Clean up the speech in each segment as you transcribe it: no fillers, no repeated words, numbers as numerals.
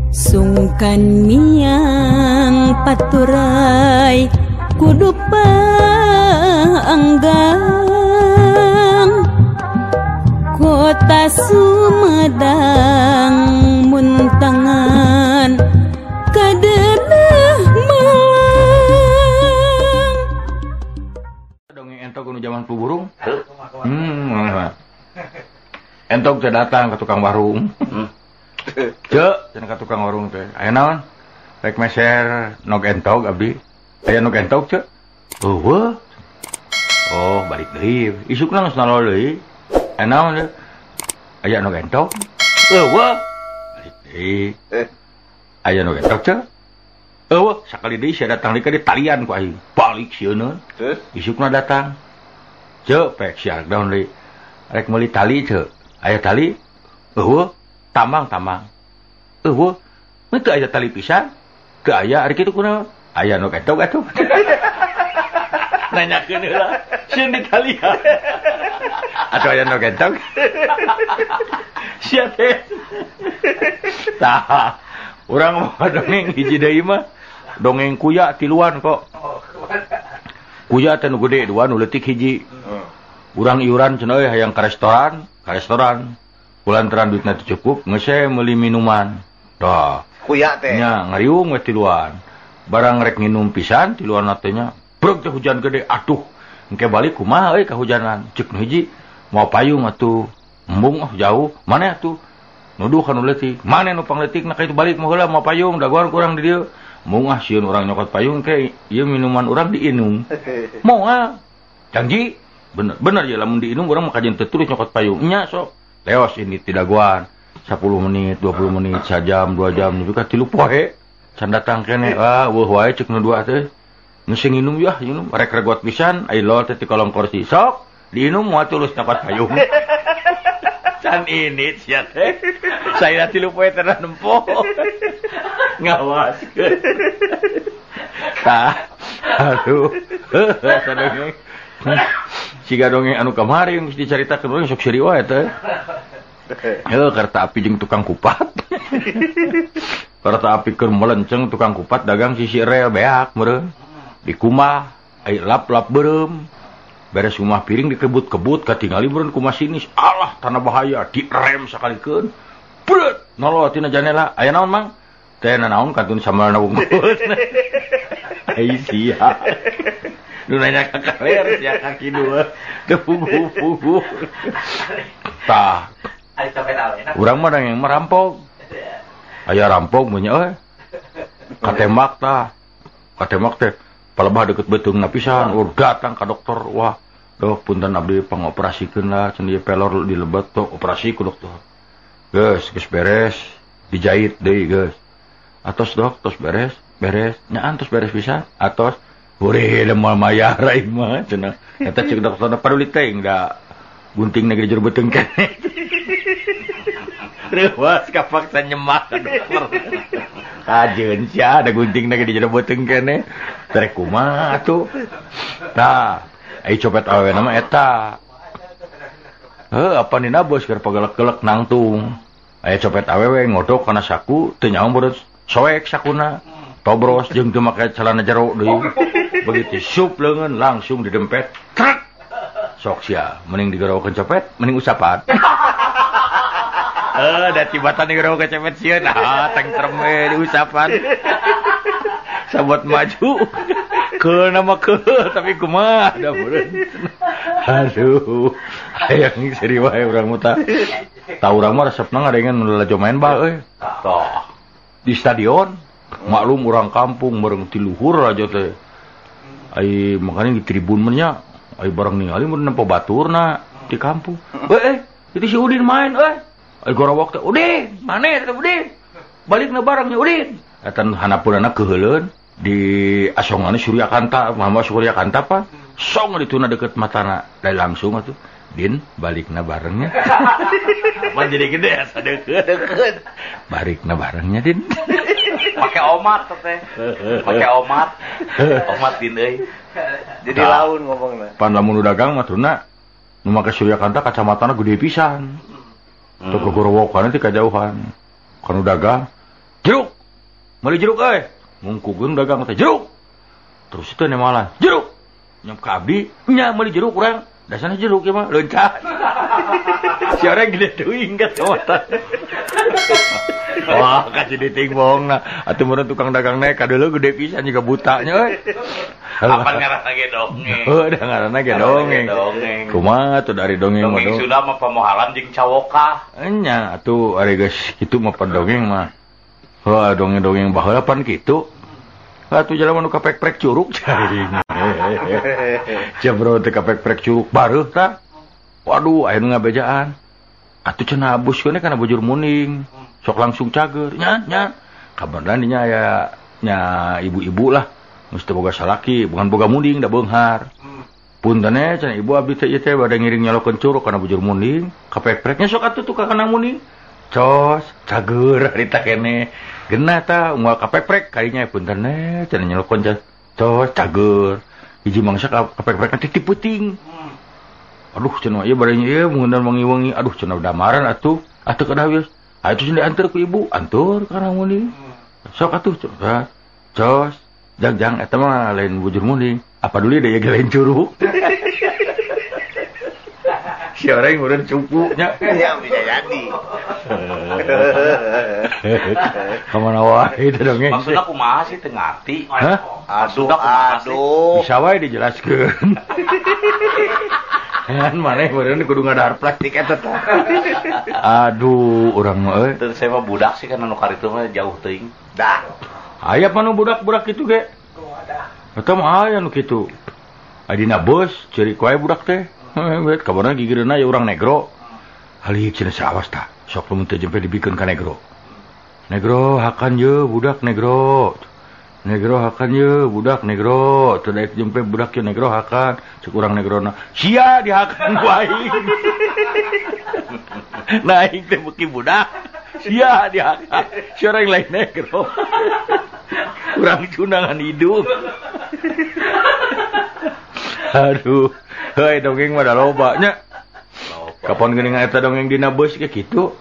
Sungkan miang paturai kudu paanggang kota Sumedang muntangan kadenah Malang. Dongeng entog nu jaman flu burung. Entog teh datang ke tukang warung. Cek, cenah ka tukang warung teh. Aya naon? Rek meser nog entog abdi. Aya nog entog cek. Eueuh. Oh, balik deui. Isukna geus nalol deui. Aya naon cek? Aya nog entog. Eueuh. Balik deui. Aya nog entog cek. Eueuh, sakali deui sia datang deui ka di talian ku aing. Balik sieun. Isukna datang. Cek, pek sia daun deui. Rek meuli tali cek. Aya tali? Eueuh. Tambang-tambang. Eueuh, mun teu aya tali pisan, teu aya ari kitu kunaon? Aya nu entog atuh. Nanyakeun heula, sieun ditalian. Atuh aya nu entog. Sia teh. Tah, urang mah dongeng hiji deui mah, dongeng kuya tiluan kok. Kuya teh nu gede dua nu leutik hiji. Urang iuran cenah euy hayang ka restoran, ka restoran. Kulantaran duitna teu cukup, geus meuli minuman. Tah, kuya teh. Nya ngariung we tiluan. Barang rek nginum pisan tiluan teh nya. Breg teh hujan gede, atuh. Engke balik kumaha euy kahujanan. Ceuk nu hiji, mau payung atuh. Embung ah jauh, maneh atuh. Nuduh ka nu leutik. Maneh nu pangleutikna ka itu balik mah heula mau payung, dagoan kurang di dieu. Embung ah sieun urang nyokot payung ke ieu minuman urang diinum. Moal. Janji, bener bener ya lamun diinum urang mah kajeun teu terus nyokot payung. Nya sok. Leos ini tidak guan 10 menit, 20 menit, sajam, 2 jam nepi ka 3 poe. Can datang keneh, ah weuh wae ceuk nu dua teh. Geus nginum yah, nginum rek regot pisan, ai lol teh ti kolong kursi. Sok, diinum moal tulus nyokot payung. Can ini sia teh. Saya 3 poe teh nempo. Ngawaskeun. Tah, aduh. Heuh, dongeng. Siga dongeng anu kamari geus dicaritakeun urang sok seuri wae teh. Heuh, kereta api jeung tukang kupat. Kereta api keur melenceng tukang kupat dagang sisi rel beak meureun. Dikumah, ai lap-lap beureum. Beres rumah piring dikebut-kebut katingali meureun ku masinis. Alah, tanah bahaya, direm sakalikeun. Brut, nolol tina janela. Aya naon, Mang? Teh nanaon kantun sambalna wungkul. Ai sia. Nu nanya ka kaler sia kaki dua teu puguh-puguh. Tah. Urang mah yang merampok. Aya rampok mun nya euy. Katembak tah. Katembak teh palebah deket beuteungna pisan. Ur datang ka dokter. Wah, dok punten abdi pangoperasikeun lah cenah ieu pelor dilebet tok operasi ku dokter. Geus, geus beres, dijahit deui geus. Atos dok, tos beres, beres. Nyaan tos beres pisan. Atos hore da moal mayar aing mah cenah. Eta ceuk dokterna paduli teuing da gunting negeri jero beuteung keneh. Reuwas kapaksa nyemak ka dokter. Kajeun sia da gunting negeri jero beuteung keneh. Terek kumaha atuh. Tah, ai copet awena mah eta. Heuh, apa nina bos keur pagelek-gelek nangtung. Aya copet awewe ngodok kana saku teu nyaho meureun soek sakuna. Tobros jeung teu make celana jero deui. Begitu sup leungeun langsung didempet. Trek. Sok sia, mending digerowokeun copet, mending usapan. Da tibatan digerowokeun copet sieun, ah tengtrem we diusapan. Sabot maju. Keul nama keul tapi kumaha da meureun. Aduh, hayang seuri wae urang mah tah. Tah urang mah resepna ngadengeun nu lalajo main bal euy. Tah. Di stadion maklum urang kampung bareng ti luhur aja teh. Ai makanya di tribun mah nya, ai bareng ningali mun nempo baturna di kampung. Itu si Udin main euy. Ai gorowok teh, Udin, maneh teh Udin. Balikna barengnya Udin. Eta hanapeunana keuheuleun di asonganna Suryakanta, Muhammad Suryakanta pa. Song dituna deket matana, da langsung atuh. Din, balikna barengnya. Apa jadi gede asa deket. Balikna barengnya, Din. Pakai omat teh. Pakai omat. Omat din euy. Jadi laun ngomongna. Pan lamun nu dagang mah tuna nu make Suryakanta kacamatana gede pisan. Teu kagorowokan teh kajauhan. Kanu dagang Jeruk. Meuli jeruk euy. Mungkugeun dagang teh jeruk. Terus teh nemalan jeruk. Nyam ka abdi nya meuli jeruk urang. Dasarna jeruk ieu mah loncat. Si orang gede teuing ka mata. Wah, kasih diting bohongna. Atuh meureun tukang dagang naik kadeuleu gede pisan juga butanya euy. Apa ngaranna ge dongeng? Heuh, da ngaranna ge dongeng. Kumaha tuh dari dongeng mah. Dongeng sudah mah pamohalan jeung cawokah. Nya atuh ari geus kitu mah dongeng mah. Wah, dongeng-dongeng baheula pan kitu. Atuh jalma nu kapek-prek curug cai. Jebro teh kapek-prek curug bareuh tah. Waduh, aya nu ngabejaan. Atuh cenah abuskeun kana bujur muning. Sok langsung cager nya nya. Kabarna dinya aya nya ibu-ibu lah. Geus teu boga salaki, bukan boga munding da beunghar. Punten cenah ibu abdi teh ieu teh bade ngiring nyalokeun curug kana bujur munding. Kapek-preknya sok atuh tuh ka kana munding. Cos, cager harita kene. Genah tah unggal kapek-prek karinya punten cenah nyalokeun cos, cager. Hiji mangsa kapek-prek teh ti peuting. Aduh cenah ieu bade ieu mungeundan wangi-wangi. Aduh cenah damaran atuh. Atuh kedah wios. Atuh cenah diantar ku ibu, antur kana munding. Sok atuh cos. Cos, jang-jang eta mah lain bujur munding. Apa dulu deh ya lain curug. Si orang meureun cupu nya. Ya bisa jadi. Kamana wae teh dongeng. Maksudna kumaha sih teu ngarti. Hah? Aduh, aduh. Bisa wae dijelaskeun. Kan maneh meureun kudu ngadahar praktik eta teh. Aduh, urang mah euy. Teu saya mah budak sih kan anu karitu mah jauh teuing. Dah. Aya panu budak-budak kitu ge. Eta mah aya nu kitu. Adina bos ceurik wae budak teh. Heuh, kabarna gigireunna ya urang negro. Halik cenah sawas tah. Sok lamun teu jempe dibikeun ka negro. Negro hakan ye budak negro. Negro hakan ye budak negro. Teu daek jempe budak ye negro hakan. Cek urang negrona, sia dihakan ku aing. Nah aing teh beuki budak. Sia dihakan. Si orang lain negro. Urang cundangan hidup. Aduh, heuy dongeng mah da loba nya. Kapan geuning eta dongeng dina bus ge kitu.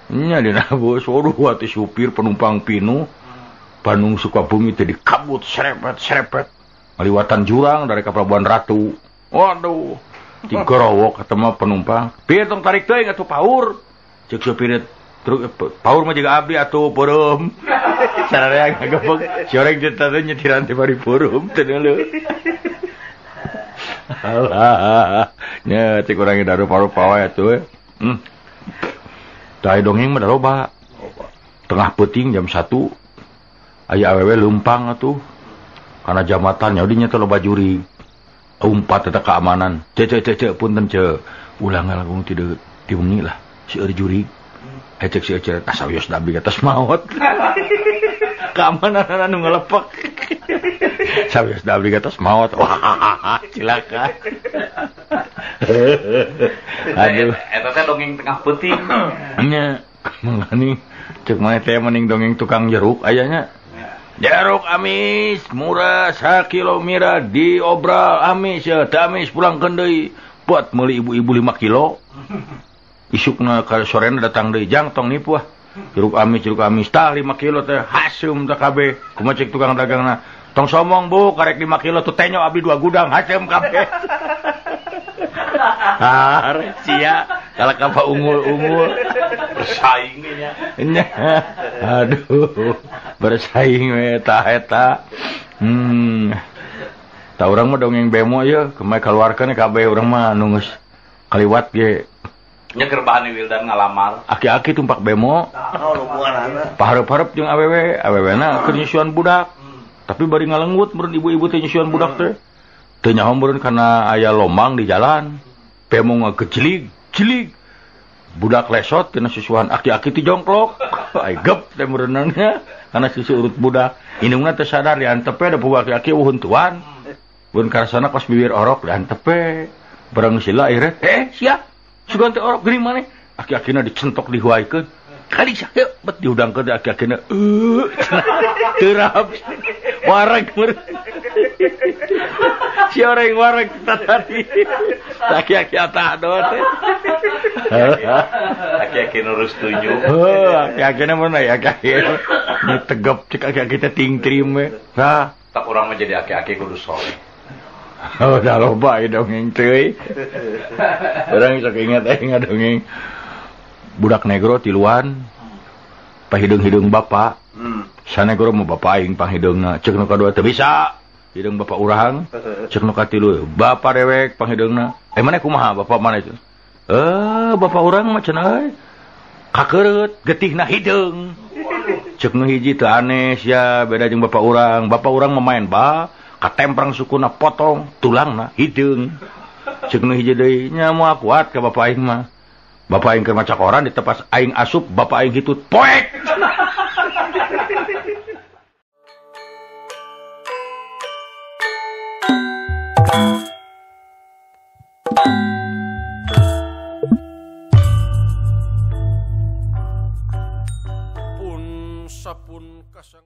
Nya dina bus, waduh atuh supir penumpang pinuh. Bandung Sukabumi teh dikabut serepet-serepet. Ngaliwatan jurang dari ka Pelabuhan Ratu. Waduh, digorowok eta mah penumpang. Pir tong tarik teuing atuh paur. Ceuk supir truk paur mah jiga abdi atuh peureum. Sararea ngagebeg si orang teh teh nyetiran teh bari peureum teh deuleu. Alah, nya cek urang daru paru pawe atuh. Tah dongeng mah da loba. Tengah peuting jam 1 aya awewe leumpang atuh. Kana jambatan nya dinya teh loba jurig. Umpat eta keamanan. Ce ce ce ce punten ce. Ulah ngalangkung ti di wengi lah seueur jurig. Cek si Ece tas sawios da abdi atas maot. Keamanan anu ngelepak. Sawios da abdi atas maot. Wah, cilaka. Aduh, eta teh dongeng tengah peuting. Nya, mangani cek maneh teh mending dongeng tukang jeruk ayanya. Jeruk amis murah sakilo mira diobral amis ya, teu amis pulangkeun deui. Buat meuli ibu-ibu 5 kilo. Isukna ka sorena datang deui jang tong nipu ah. Jeruk amis tah 5 kilo teh haseum teh kabeh. Kumaha cek tukang dagangna? Tong somong bu, karek 5 kilo tuh tenyo abdi 2 gudang haseum kabeh. Ah, sia kalau ka unggul-unggul bersaing nya. Aduh, bersaing we tah eta. Tah urang mah dongeng bemo ieu, kumaha kaluarkeun kabeh urang mah nu geus kaliwat ge. Nya gerbahane Wildan ngalamar. Aki-aki tumpak bemo. Oh, hubunganana. Pahareup-hareup jeung awewe, awewena keur nyusuan budak. Tapi bari ngalenggut meureun ibu-ibu teh nyusuan budak teh. Teu nyaho meureun kana aya lomang di jalan. Bemo ngagejlig, jlig. Budak lesot tina susuan aki-aki teh jongklok. Ai gep teh meureunna kana susu urut budak. Indungna teh sadar diantep we da puguh aki-aki eueuh huntuan. Mun karasana kos bibir orok diantep we. Barang sila akhirnya, sia. Sugan teh orok geuning maneh. Aki-akina dicentok dihuaikeun. Kali yuk bet dihudangkeun aki-akina terap wareg si orang wareg tadi aki-aki atah teh aki-aki nurus tunjuk aki-akina mun aya aki-aki nu tegep cek aki-aki teh tingtrim we tah tak urang mah jadi aki-aki kudu soleh. Oh dah loba ieu dongeng teuy. Urang sok ingat aing ngadongeng budak negro tiluan pahideung-hideung bapak. Sanegro mah bapak aing panghideungna ceuk nu kadua teu bisa hideung bapak urang ceuk nu katilu bapak dewek panghideungna maneh kumaha bapak maneh itu bapak urang mah cenah euy kakereut getihna hideung ceuk nu hiji teu aneh sia beda jeung bapak urang mah main ba katemprang sukuna potong tulangna hideung ceuk nu hiji deui nya moal kuat ka bapak aing mah bapak aing keur maca koran ditepas aing asup bapak aing hitut poek. Pun sapun kasang